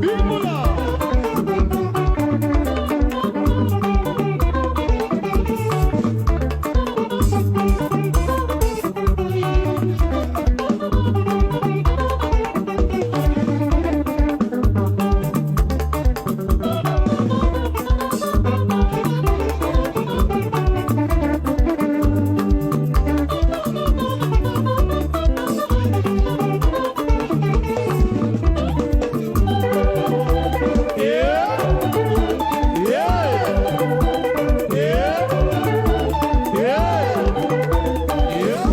Big Mula. Yeah. Yeah. Yeah. Yeah. Yeah.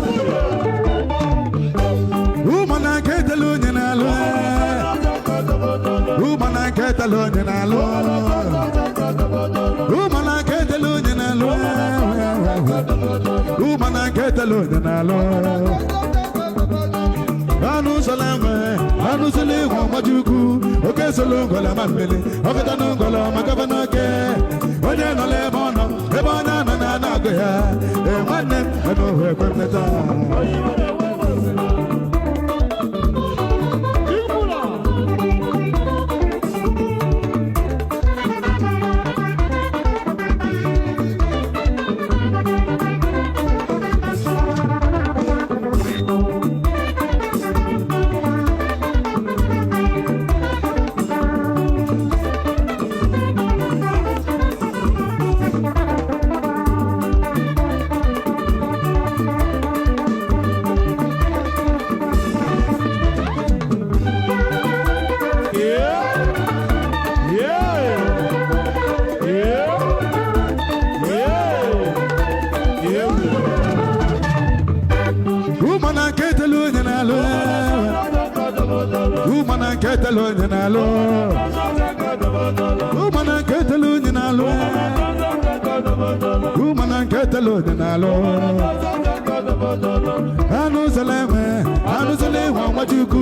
Ụmụna nke etela onye na-alụ. Ụmụna nke etela onye na-alụ. Ụmụna nke etela onye na-alụ. Ụmụna nke etela onye na-alụ. Anụ sọla enwe, anụ sọla ịhụ ọgbaji ukwu, oke solo ngwele ma mmiri, ọkọta na ngwele ma gaba n'oke. Onye nọ n'ebe ọ nọ, ebe onye nọ na ana-agụ ya. Ee, nwanne m, ebe ohu ekwe mmeta. Big Mula. Yeah. Yeah. Yeah. Yeah. Yeah. Ụmụna nke etela onye na-alụ. Ụmụna nke etela onye na-alụ. Ụmụna nke etela onye na-alụ. Ụmụna nke etela onye na-alụ. Anụ sọla enwe, anụ sọla ịhụ ọgbaji ukwu,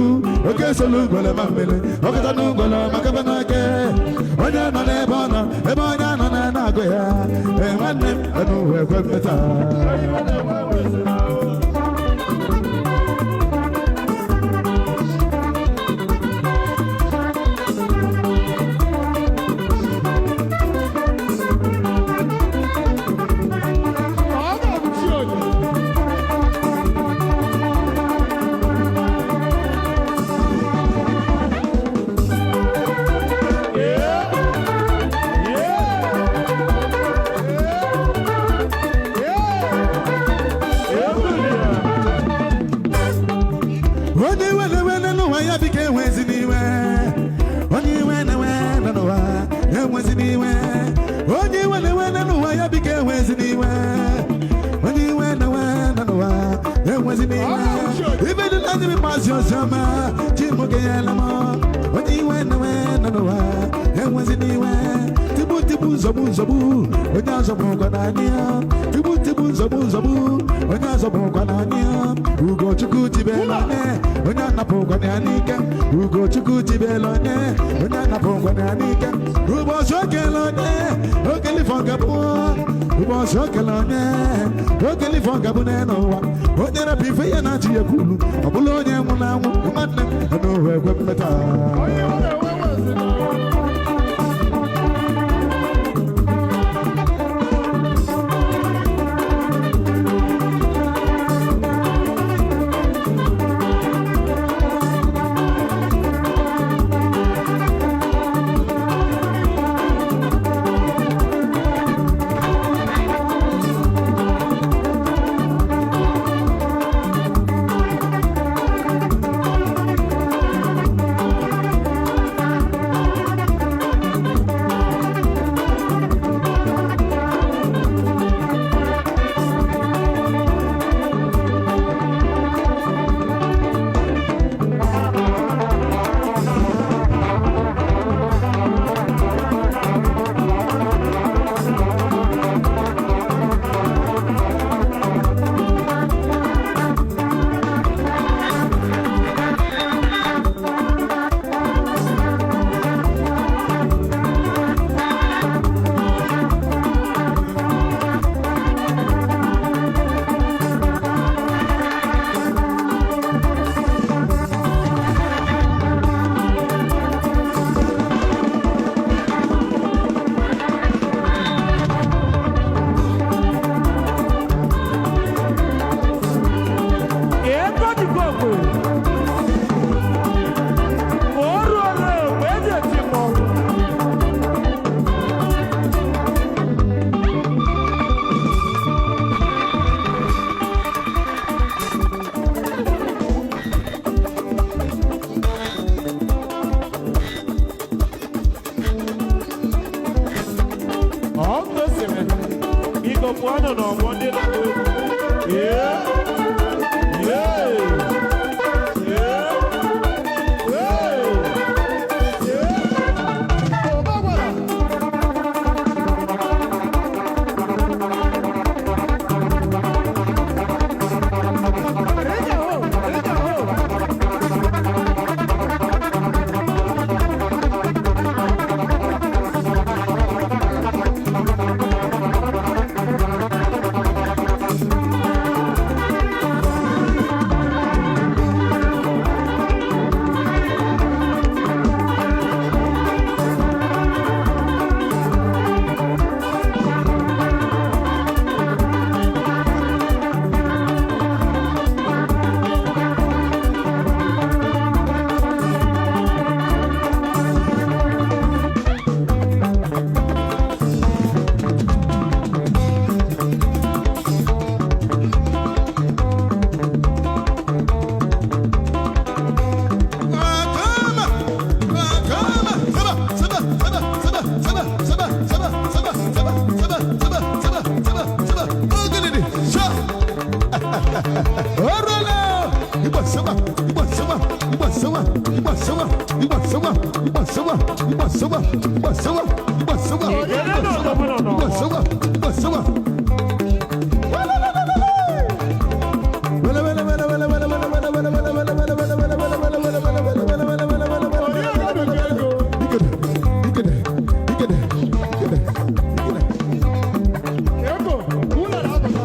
oke solu ngwele ma mmiri, ọkọta na ngwele ma gaba n'oke. Onye nọ n'ebe ọ nọ, ebe onye nọ na na-agụ ya. Ee, nwanne m, ebe ụwa ekwe mmeta. Ọ ga-abụ chi onye. Yeah. Yeah. Yeah. Yeah. Onye iwe na-ewe n'ụwa ya biko enwezi n'iwe. Onye iwe na-ewe n'ụwa enwezi n'iwe. Onye iwe na-ewe n'ụwa ya biko enwezi n'iwe. Onye iwe na-ewe n'ụwa enwezi n'iwe. Ibe dị na ndị maazị oziọma chimuge ya elem. Onye iwe na-ewe n'ụwa enwezi n'iwe. Tigbu tigbu nzọgbu nzọgbu onye azọgbụkwa n'anya ya. Tigbu tigbu nzọgbu nzọgbu onye azọgbụkwa n'anya ya. Ugochukwu tibelu onye onye anapụkwana ya n'ike. Ugochukwu tibelu onye onye anapụkwana ya n'ike. Ụbọchị okele onye okelifọ gabụ. Ụbọchị okele onye okelifọ gabụ n'elu ụwa. Onye rapụ ife ya na chi ya kwulu ọ bụla onye nwụrụ anwụ nwanne m n'ụwa ekwe mmeta. Onye iwe na-ewe wezịna. Biko pụọnụ n'ọgbọ ndị na-agba egwu. Ee! Ee! Ee! Ee! Ọgbagwara. Ịga hụ, ịga hụ. Onye ga-adụ ego? Ego, ụlọ na-abata.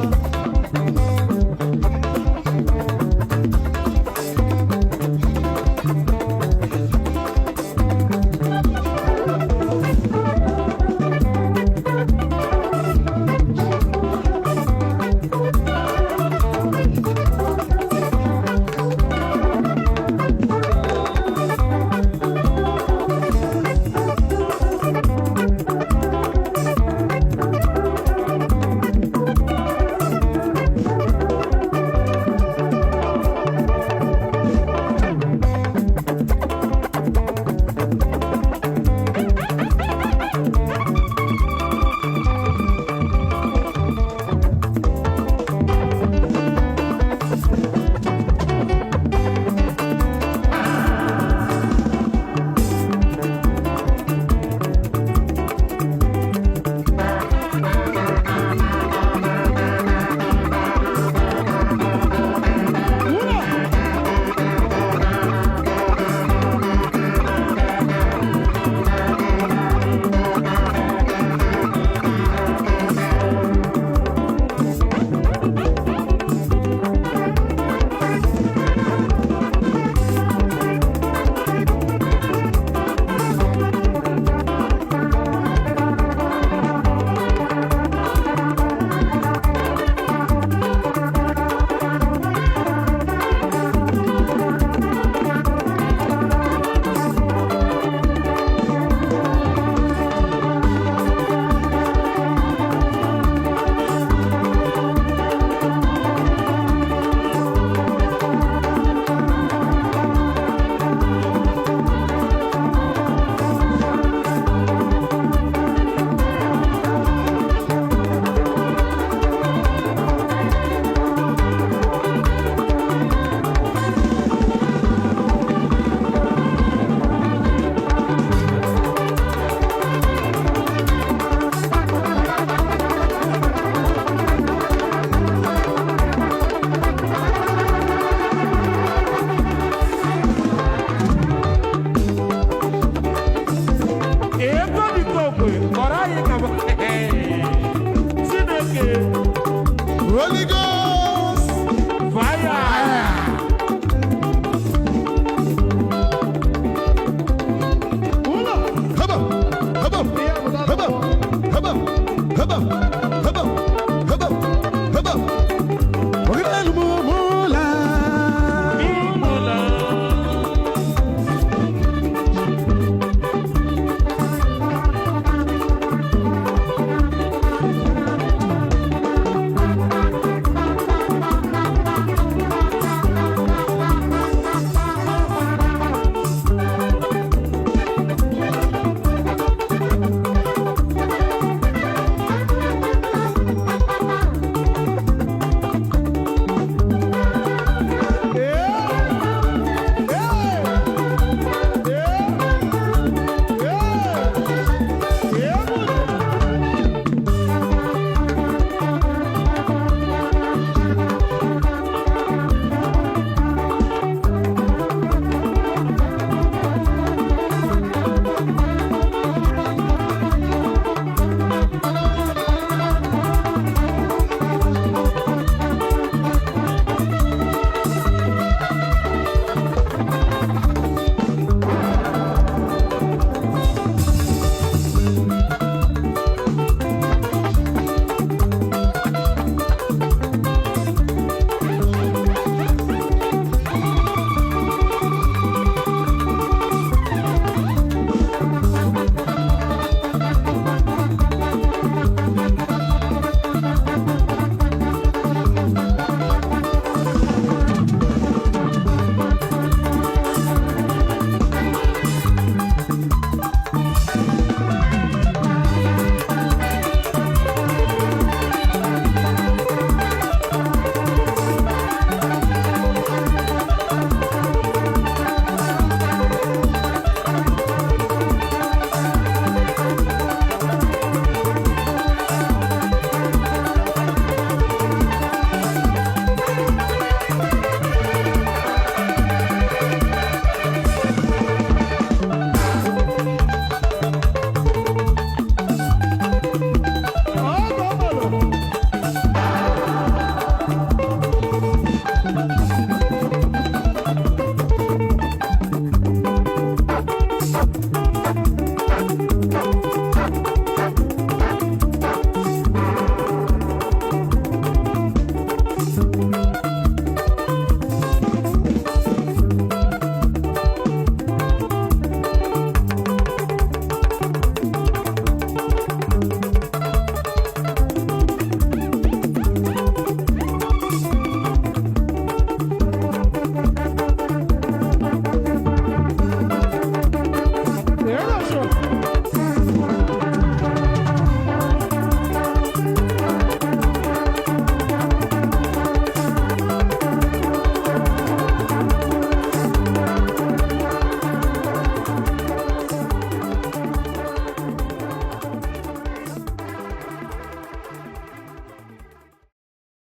Ụlọ. Ego dịka okwe kọrọ anyị ka Chineke. Holy